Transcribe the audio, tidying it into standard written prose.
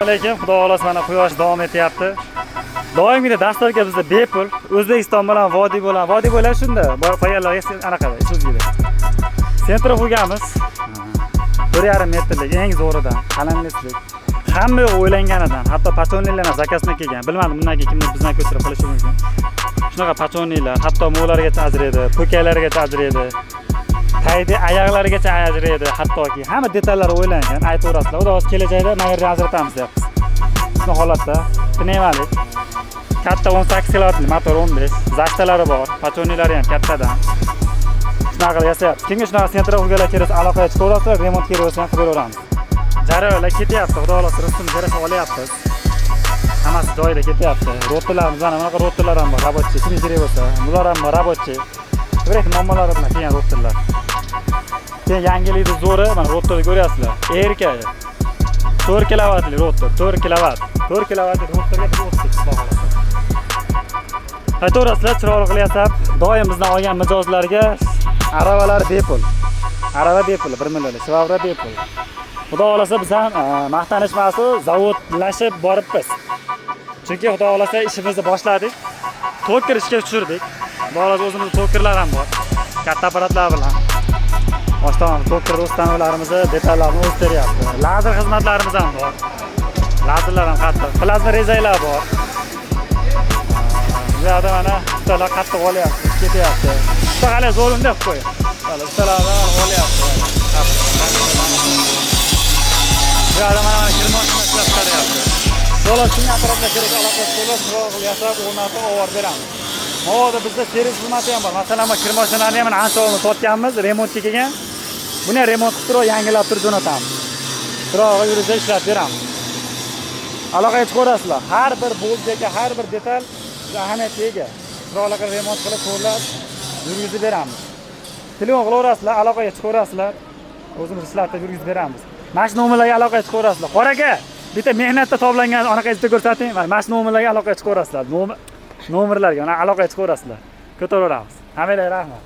Alaykum, xudo xohlasa, mana quyosh davom etyapti. Doimgidek доставка bizda bepul. O'zbekiston bilan vodiy bilan, vodiy bo'ylab shunda, bor qolganlarga anaqa so'zgida. Sentrifugamiz 1,5 metrlik, eng zo'ridan, qalinliklik. Hamma yo'q o'ylanganidan, hatto патронник lar ham заказ dan kelgan. Bilmadim, bundan keyin kimdir bizdan ko'chirib qilishi mumkin. Shunaqa патронник lar, hatto mo'largacha ajraydi, po'kaylarigacha ajraydi. Taydi oyoqlarigacha ajraydi, hattoki hamma detallari o'ylangan, aytaverasizlar. Xudo xohlasa, kelajakda mana yerda ajratamiz deyapmiz. Shunaqa holatda pnevmalik katta 18 kilovatli motor, 15 защита lari bor, патронник lari ham kattadan. Shunaqa qilib yasayapmiz. Kimga shunaqa sentrifugalar kerak, aloqaga chiqaverasizlar, remont kerak bo'lsa ham qilib beraveramiz. Jarayonlar ketyapti, xudo xohlasa, rusumni yarasha olyapmiz. Hammasi joyida ketyapti. Rotorlarimiz, mana bunaqa rotorlar ham bor, рабочий. Kimga kerak bo'lsa, bular ham bor, рабочий. Bir muammolari bilan kelgan rotorlar. Keyin yangilikni zo'ri, mana rotorni ko'ryapsizlar. Erkak. 4 kilovatli rotor, 4 kilovat. 4 kilovatli rotorga biz o'tdik, xudo xohlasa. Aytaverasizlar, chiroyli qilib yasab, doim bizdan olgan mijozlarga aravalar bepul. Arava bepul, 1 millionlik, швабра bepul. Xudo xohlasa, biz ham maqtanish emas, zavodlashib boribmiz. Chunki xudo xohlasa, ishimizni boshladik. Toker ishga tushirdik. Xudo xohlasa, o'zimizda tokerlar ham bor. Katta apparatlar bilan. Boshdan toker установка larimizni detallarini o'zi teryapti. Lazer xizmatlarimiz ham bor. Lazerlar ham qattiq. Plazma rezaklar bor. Bu yoqda mana ustalar qattiq olyapti, ketyapti. Usta, qalay, zo'r, unday qilib qo'y. Mana ustalar olyapti. Bu yoqda mana kir mashina ishlab chiqaryapti. Bola, shunga apparatlar kerak, aloqa qilib, chiroyli qilib yasab, o'rnatib, olib beramiz. Hozir bizda servis xizmati ham bor. Masalan, mana kir mashinani ham mana ancha oldin sotganmiz, remontga kelgan. Buni ham remont qilib turib, yangilab turib jo'natamiz. Chiroyli yurishda ishlab beramiz. Aloqaga chiqaverasizlar. Har bir boltga, har bir detal ahamiyatga ega. Chiroyli qilib remont qilib, to'g'irlab yurgizib beramiz. Telefon qilaverasizlar, aloqaga chiqaverasizlar. O'zimiz ishlatib yurgizib beramiz. Mana shu nomerlarga aloqaga chiqaverasizlar. Qora aka, bitta mehnatda toblangan anaqangizni ko'rsating. Mana shu nomerlarga aloqaga chiqaverasizlar. Nomerlarga mana aloqaga chiqaverasizlar. Ko'taraveramiz. Hammalarga rahmat.